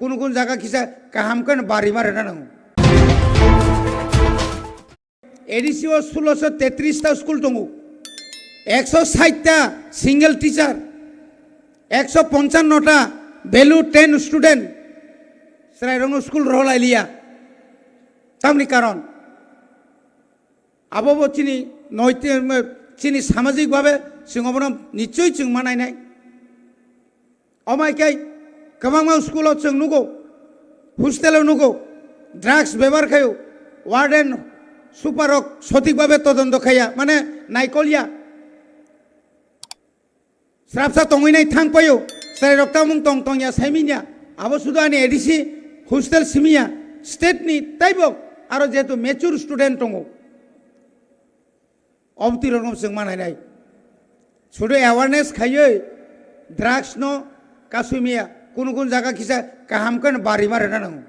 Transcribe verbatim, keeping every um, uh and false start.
Kun kun jaga kisa kaham khe no bari ma rwna nango. A D C o sulosho tetris ta school tongo, ekso sait ta single teacher, ekso ponchanno ta value ten student, chwrairokno school rohorlai liya. Tamni karon abo bo chini noiti-, chini samajik babe chwng obono nichoi chwng manainai. Omai khe kwbangma school o chwng nugo, hostel o nugo, drugs bebohar khaio, warden, super rok sothik babe todonto khaiya, mane naikolya. Srapsa tongwi nai thang paio, chwrai rok tamung tong tongya saiminya, abo sudu ani A D C hostel simiya, state ni taibo aro jehetu mature student tongo. Oboti rokno chwng manainai. Sudu awareness khaiwi drugs no kasui miya, kun kun jaga kisa kaham khe no bari ma rwna nango.